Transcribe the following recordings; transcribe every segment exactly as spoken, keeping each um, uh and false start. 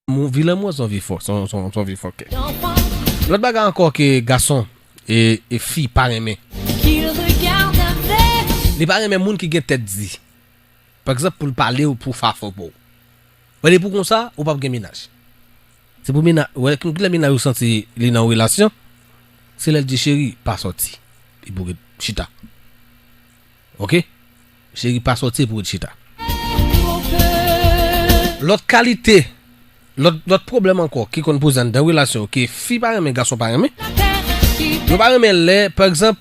Lanmou, vi lanmou an se yon vi fò, se yon, se yon, se yon vi fòkè. Lòt bagay ankò ke gason e, e fi pa renmen. Li pa renmen moun ki gen tèt di. Pa egzanp, pou l pale w, pou fafo pou w. Wè, depi w konsa, ou p ap gen mennaj. Se pou mennaj, wè, kilè mennaj ou santi li nan yon relasyon, se lè l di, "Cheri, pa sòti." Li pou ret chita. Oke? Cheri, pa sòti, li pou ret chita. Lòt kalite, lòt, lòt pwoblèm ankò ki konn poze anndan relasyon, ke fi pa renmen, gason pa renmen. Yo pa renmen lè, pa egzanp,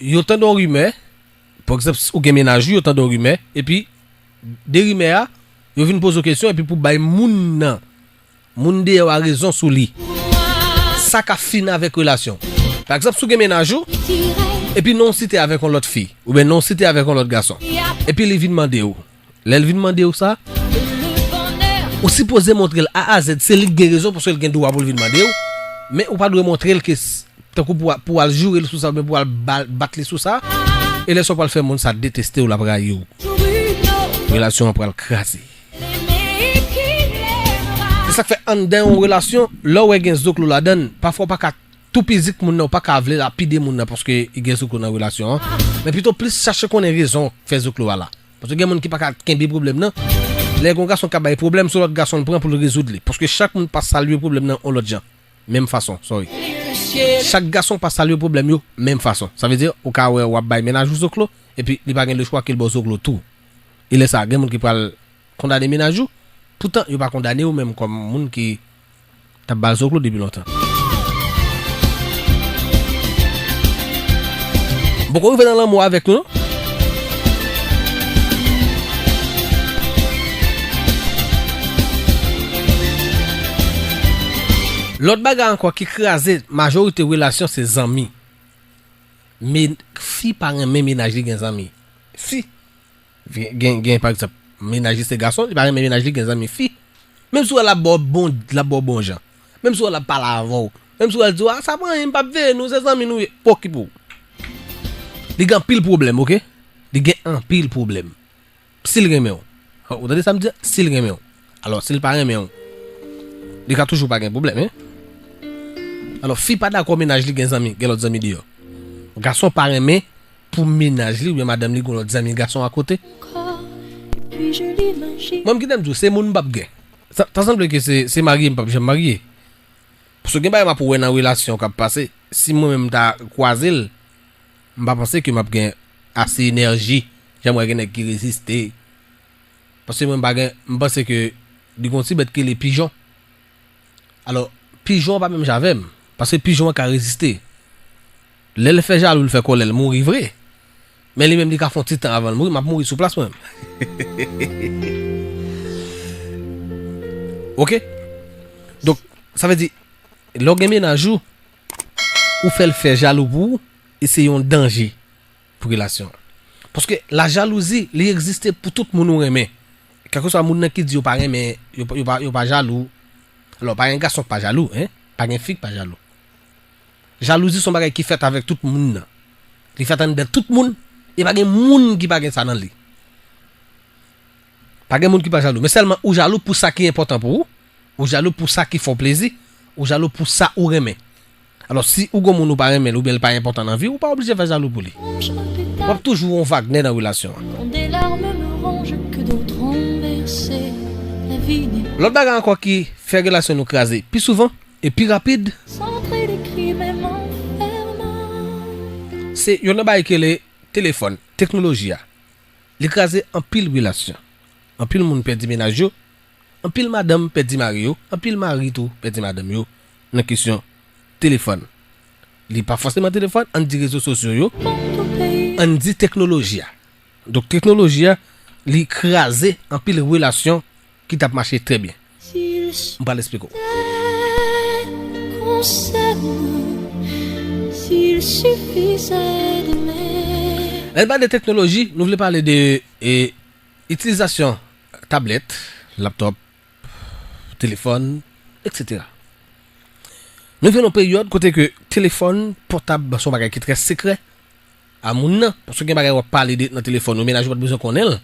yo tande yon rimè, pa egzanp, ou gen mennaj ou, yo tande yon rimè, epi de rimè a, yo vin poze w kesyon, epi pou bay moun nan, moun deyò a rezon sou li. Sa ka fini avèk relasyon. Pa egzanp, si w gen mennaj ou, epi non w site avèk yon lòt fi, oubyen non w site avèk yon lòt gason, epi li vin mande w, lè l vin mande w sa, ou sipoze montre l A a Z, se li k gen rezon, paske l gen dwa pou l vin mande w, men ou pa dwe montre l ke s-, tankou pou, pou w al joure l sou sa, oubyen pou w al ba-, bat li sou sa, e lè sa w pral fè moun sa deteste w, l ap rayi w. Relasyon an pral kraze. Se sa k fè anndan yon relasyon, lè w wè gen zoklo ladan l, pafwa w pa ka toupizi k moun nan, ou pa ka vle lapide moun nan paske li gen zoklo nan relasyon an. Men pito plis chache konnen rezon k fè zoklo a la. Paske gen moun ki pa ka kenbe pwoblèm nan. Lè gen yon gason k ap bay pwoblèm, se yon lòt gason l pran pou l rezoud li. Paske chak moun pa salye pwoblèm nan yon lòt jan. Menm fason, sorry. Chak gason pa salye pwoblèm yo menm fason. Sa vle di, ou ka wè w ap bay mennaj ou zoklo, epi li pa gen lechwa ke l ba w zoklo tou. E lè sa, gen moun ki pral kondane mennaj ou, poutan yo pa kondane w menm kòm moun ki t ap ba l zoklo depi lontan. M poko rive nan lanmou avèk nou, non. Lòt bagay ankò ki kraze majorite relasyon se zanmi. Men, fi pa renmen mennaj li gen zanmi. Fi. Gen, gen, gen, pa egzanp, mennaj li se gason, li pa renmen mennaj li gen zanmi fi. Menm si w wè l ap ba w bon, l ap ba w bon jan. Menm si w wè l ap pale avè w. Menm si w wè l di w, "A, sa pa anyen, m p ap veye nou, se zanmi nou ye." Pa okipe w. Li gen anpil pwoblèm, oke? Li gen anpil pwoblèm. Si l renmen w. Ou tande sa m di a? Si l renmen w. Alò, si l pa renmen w, li ka toujou pa gen pwoblèm, en. Alò, fi pa dakò mennaj li gen zanmi, gen lòt zanmi deyò. Gason pa renmen pou mennaj li oubyen madanm li gen lòt zanmi gason akote. Mwen, m gentan di w, se moun m p ap gen. Sa, ta sanble ke se, se marye m p ap janm marye. Paske gen bagay m ap wè nan relasyon k ap pase. Si mwen menm m ta kwaze l, m pa panse ke m ap gen ase enèji. Jan m wè gen nèg ki reziste. Paske mwen m pa gen, m panse ke li gon ti bèt ki rele pijon. Alò, pijon an pa menm jan avè m. Paske pijon an ka reziste. Lè l fè jalou, l fè kòlè, l mouri vre. Men li menm, li ka fè yon ti tan avan l mouri, m ap mouri sou plas mwen. Oke? Donk, sa vle di, lè w gen mennaj ou, ou fè l fè jalou pou ou, e se yon danje pou relasyon an. Paske la jalouzi, li egziste pou tout moun ou renmen. Kèlkeswa moun nan ki di yo pa renmen, yo, yo pa, yo pa jalou. Alò, pa gen gason k pa jalou, en. Pa gen fi k pa jalou. Jalouzi se yon bagay ki fèt avèk tout moun nan. Li fèt anndan tout moun, e pa gen moun ki pa gen sa nan li. Pa gen moun ki pa jalou. Men sèlman ou jalou pou sa ki enpòtan pou ou. Ou jalou pou sa ki fè w plezi. Ou jalou pou sa ou renmen. Alò, si ou gon moun ou pa renmen l oubyen l pa enpòtan nan vi w, ou pa oblije fè jalou pou li. W ap toujou yon vagnè nan relasyon an. Quand des larmes me rongent, que d'autres ont versé, la vie n'est Lòt bagay ankò ki fè relasyon nou kraze pi souvan e pi rapid, centrée des crimes et m'enfermant. Se youn nan bagay ki rele telefòn, teknoloji a. Li kraze anpil relasyon. Anpil moun pèdi mennaj yo, anpil madanm pèdi mari yo, anpil mari tou pèdi madanm yo nan kesyon telefòn. Li pa fòseman telefòn, ann di rezo sosyo yo, ann di teknoloji a. Donk, teknoloji a, li kraze anpil relasyon ki t ap mache trè byen. M pral eksplike w. Lè n pale de teknoloji, nou vle pale de, e, itilizasyon tablèt, laptòp, telefòn, etsetera. Nou viv nan yon peryòd kote ke telefòn pòtab se yon bagay ki trè sekrè a moun nan, paske gen bagay w ap pale de nan telefòn ou, mennaj ou pa t bezwen konnen l.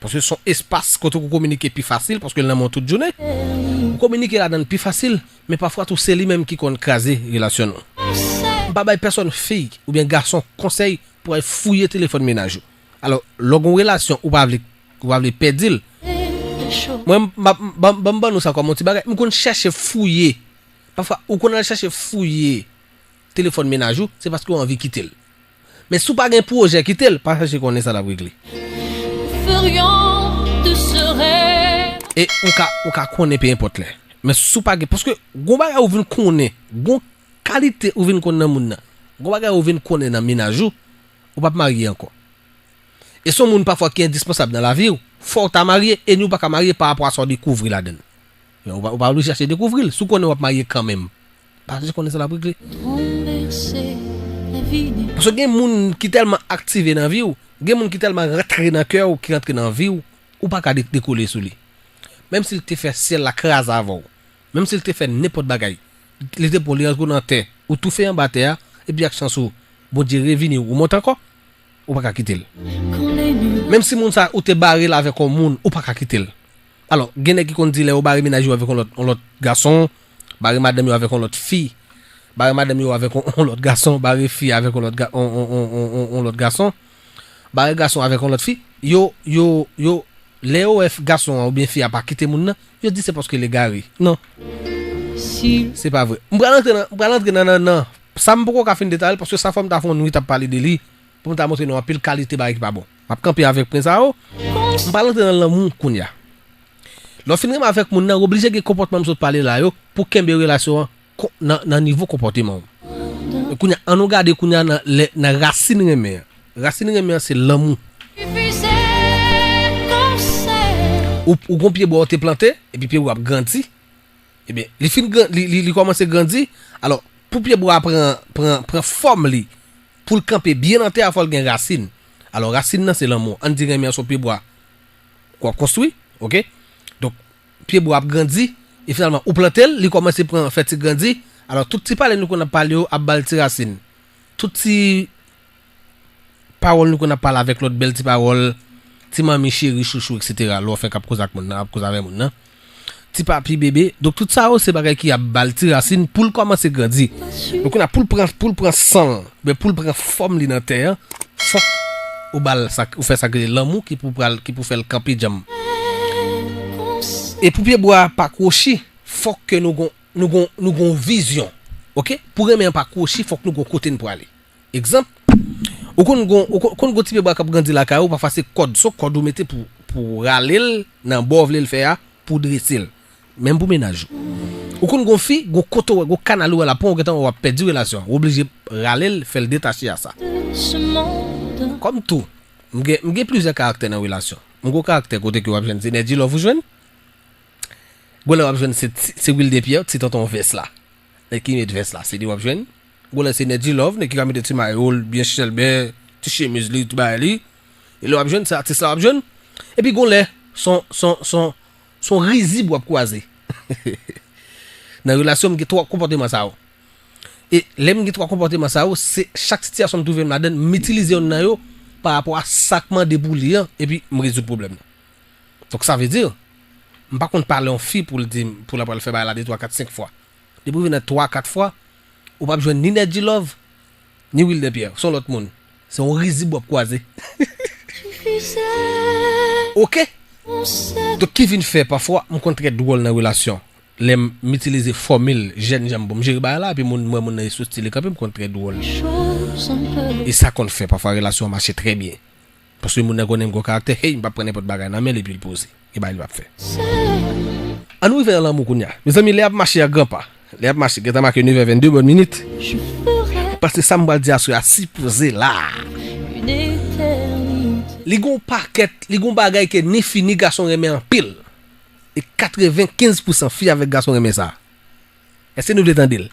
Paske se yon espas kote ou kominike pi fasil, paske l nan men w tout jounen. Ou kominike ladan l pi fasil, men pafwa tou se li menm ki konn kraze relasyon nou. M pa bay pèsòn fi oubyen gason konsèy pou al fouye telefòn mennaj ou. Alò, lè w gen yon relasyon ou pa vle, ou pa vle pèdi l, mwen, m, m, ban m ban nou sa kòm yon ti bagay. M konn chèche fouye. Pafwa, ou konn al chèche fouye telefòn mennaj ou, se paske w anvi kite l. Men si w pa gen pwojè kite l, pa chèche konnen sa l ap regle. Ferions de ce rêve. E ou ka, ou ka konnen pe enpòt lè. Men si w pa gen, paske gon bagay ou vin konnen, gon kalite ou vin konn nan moun nan, gon bagay ou vin konnen nan mennaj ou, ou p ap marye ankò. E se yon moun pafwa ki endispansab nan lavi w, fò w ta marye, e ni w pa ka marye pa rapò a sa w dekouvri ladan l. Men ou pa, ou pa oblije chache dekouvri l, si w konnen w ap marye kanmenm. Pa chèche konnen sa l ap regle. Paske gen moun ki tèlman aktive nan vi w, gen moun ki tèlman rantre nan kè w, ki rantre nan vi w, ou pa ka de-, dekole sou li. Menm si l te fè syèl la kraze avè w, menm si l te fè nenpòt bagay, li te pran w, li rantre w nan tè, ou toufe anba tè a, epi ak chans ou, Bondye revini w, ou monte ankò, ou pa ka kite l. Menm si moun sa ou te bare l avèk yon moun, ou pa ka kite l. Alò, gen nèg ki konn di lè yo bare mennaj yo avèk yon lòt, yon lòt gason, bare madanm yo avèk yon lòt fi, bare madanm yo avèk yon, yon lòt gason, bare fi avèk yon lòt ga-, yon, yon, yon, yon, yon, yon lòt gason, bare gason avèk yon lòt fi, yo, yo, yo, lè yo wè f-, gason an oubyen fi a pa kite moun nan, yo di se paske l egare. Non. Se pa vre. M pral antre nan, m pral antre nan, nan, nan. Sa m poko ka fin detaye l, paske sa fò m ta fè yon nwit ap pale de li, pou m ta montre nou anpil kalite bagay ki pa bon. M ap kanpe avèk pwen sa yo. M pral antre nan lanmou kounye a. Lè w fin renmen avèk moun nan, w oblije gen konpòtman m sot pale la yo, pou kenbe relasyon an kon-, nan, nan nivo konpòteman w. Men kounye a, ann nou gade kounye a nan, lè, nan rasin renmen an. Rasin renmen an se lanmou. Ou, ou gon pyebwa ou te plante, epi pyebwa ap grandi. Ebyen, li fin gran, li, li, li kòmanse grandi. Alò, pou pyebwa a pran, pran, pran fòm li, pou l kanpe byen nan tè a, fò l gen rasin. Alò, rasin nan se lanmou. Ann di renmen an se yon pyebwa k w ap konstwi, oke? Donk, pyebwa ap grandi, e finalman, ou plante l, li kòmanse pran, fè ti grandi. Alò, tout ti pale nou konn ap pale yo ap ba l ti rasin. Tout ti pawòl nou konn ap pale avèk lòt, bèl ti pawòl, ti manmi cheri, chouchou, etsetera. Lè w fenk ap koze ak moun nan, ap koze avè moun nan. Ti papi bebe. Donk, tout sa yo, se bagay ki ap ba l ti rasin pou l kòmanse grandi. Donk, kounye a, pou l pran, pou l pran san l, oubyen pou l pran fòm li nan tè an, fòk ou ba l sa, ou fè sa k rele lanmou ki pou pral, ki pou fè l kanpe djanm. E pou pyebwa a pa kwochi, fòk ke nou gon, nou gon, nou gon vizyon. Oke? Pou renmen an pa kwochi, fòk nou gon kote n prale. Egzanp, ou konn gon, ou konn, konn gon ti pyebwa k ap grandi lakay ou, pafwa se kòd, se yon kòd ou mete pou, pou rale l nan bò w vle l fè a, pou drese l. Menm pou mennaj ou. Ou konn gon fi, gon kote w wè, gon kanal ou wè l ap pran, ou gentan wè w ap pèdi relasyon an. Ou oblije rale l, fè l detache a sa. Kòm tou, m gen, m gen plizyè karaktè nan relasyon. M gon karaktè kote ke w ap jwenn se Nedjilove ou jwenn. Gon lè w ap jwenn se, se Wilde Pierre, ti tonton vès la. Nèg ki met vès la, se li w ap jwenn. Gon lè se Nedjilove, nèg ki ka mete ti mayo l, byen chèlbè, ti chemiz li, ti bagay li. E lè w ap jwenn, se atis la w ap jwenn. Epi gon lè, se yon, se yon, se yon, se yon rizib w ap kwaze. Nan relasyon, m gen twa konpòteman sa yo. E lè m gen twa konpòteman sa yo, se chak sitiyasyon m twouve m ladan l, m itilize yonn nan yo pa rapò a sa k mande pou li an, epi m rezoud pwoblèm nan. Donk, sa vle di, m pa konn pale yon fi pou l di m, pou l ap pral fè bagay la de, twa, kat, senk fwa. Depi w rive nan twa, kat fwa, ou p ap jwenn ni Nedjilove, ni Wilde Pierre. Se yon lòt moun. Se yon rizib w ap kwaze. Oke? Donk, ki vin fè, pafwa, m konn trè dwòl nan relasyon. Lè m, m itilize fòmil jèn jan m bon, m jere bagay la, epi moun, m wè moun nan e sou stil li kanpe, m konn trè dwòl. E sa konn fè, pafwa, relasyon an mache trè byen. Paske moun nan konnen m gon karaktè, hey, m p ap pran nenpòt bagay nan men l epi l poze. Gen bagay li p ap fè. Ann nou rive nan lanmou kounye a. Mezanmi, lè y ap mache a gran pa. Lè y ap mache, gentan make nevè vennde, bòn minit. Paske sa m pral di aswè a sipoze la. Li gon pakèt, li gon bagay ke ni fi ni gason renmen anpil. E katrevenkenz pousan fi avèk gason renmen sa. Èske nou vle tande l?